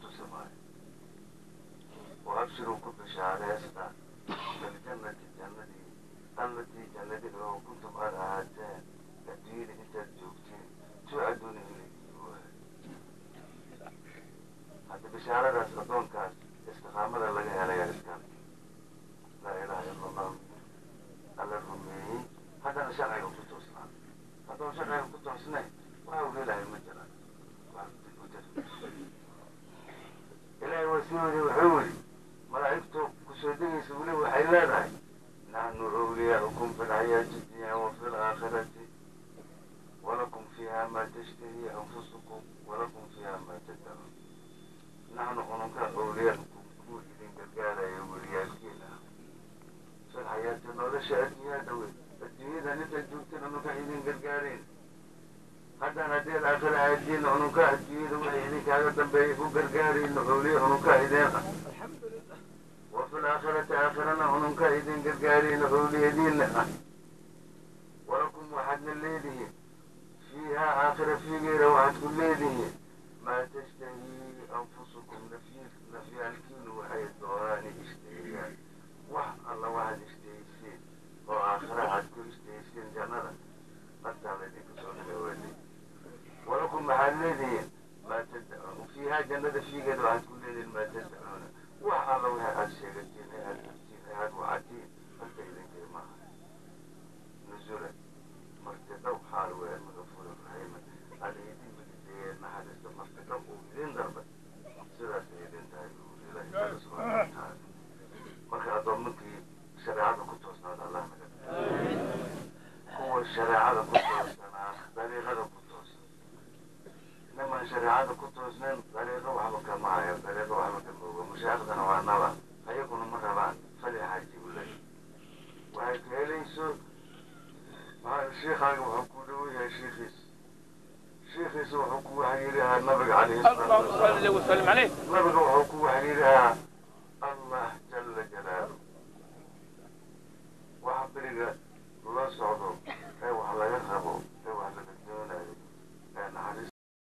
Tusamaayo wa abshiruu, ku bishaareysta, biljannati, jannadii, allatii, jannadii oo kuntum, aad ahaateen adduunyada intaad joogteen, tuucaduuna, in laydin waayo. Hadda bishaaradaas addoonkaas istiqaamada laga helayaa iskale, laa ilaaha ila Allah alla rumeeyey, haddana sharciga ku toosnaa. Hadduu sharciga ku toosnayn, waxa uu helayo ma jiraan. Ilaahay waa sii wadi, wuxuu yidhi malaa'igtu kusoo degaysa weli waxay leedahay: naxnu awliyaaukum fi lxayaati dunya wa fi laakhirati, walakum fiiha ma tashtahii anfusukum, walakum fiiha ma taddacuun. Naxnu, ununka, awliyaaukum, kuwa idin gargaaraya, weliyaalkiina ah, fi lxayaati, nolosha adduunyada wey, adduunyadan intaad joogteen ununka idin gargaarayn. Haddana haddii aakhira aadiin, ununka adduunyada wixii idinkaaga dambeeyay ku gargaarayno, awliya ununka idin ah. Wa fi laakhirati, aakhirana ununka idin gargaarayno, awliyadiinna ah. Walakum, waxaadna leedihiin, fiihaa, aakhira fiigeeda waxaad ku leedihiin, maa tashtahii anfusukum, nafyaalkiinu waxay doonaan ishtahiyaan. Wax alla waxaad ishtahaysiin oo aakhira aad ku ishtahaysiin, jannada naftaa laydinka soo dhigay waali. Walakum, waxaad leedihiin, maa taddacuun fiihaa, jannada fiigeeda waxaad ku leedihiin, maa taddacuuna, wax alla wixii aad sheegatiin ee aad rabtiin ee aad wacatiin horta idinka maaha. Nuzula, marti dhow xaal weeye, gafuuran raxiima, alla idin bigideeye naxariista, marti dhow uu idin dalbay, sidaasay idin tahay, buu yiri Ilaahi jalla subxaana watacaala. Marka addoomankii shareecada ku toosnaada Allah naga kuwa shareecada ku toosanaa, dariiqada ku toosan. Niman shareecada ku toosnayn dariiqo waxba kama hayo, dariiqo waxba kama oga, mashaaiqdana waa naba, ayaguna ma rabaan. Fali xaaji u leey waxay ka helayso. Maxaa shiikaaga wuxuu ku dhow yahay shiikiis, shiikiisa wuxuu ku waxyiilahaa nabiga calayhi salaatu اللهم wasalaam صل وسلم عليه. Nabiga wuxuu ku waxyiilahaa Allah jala jalaalu. Waxa beriga loo socdo ee wax laga rabo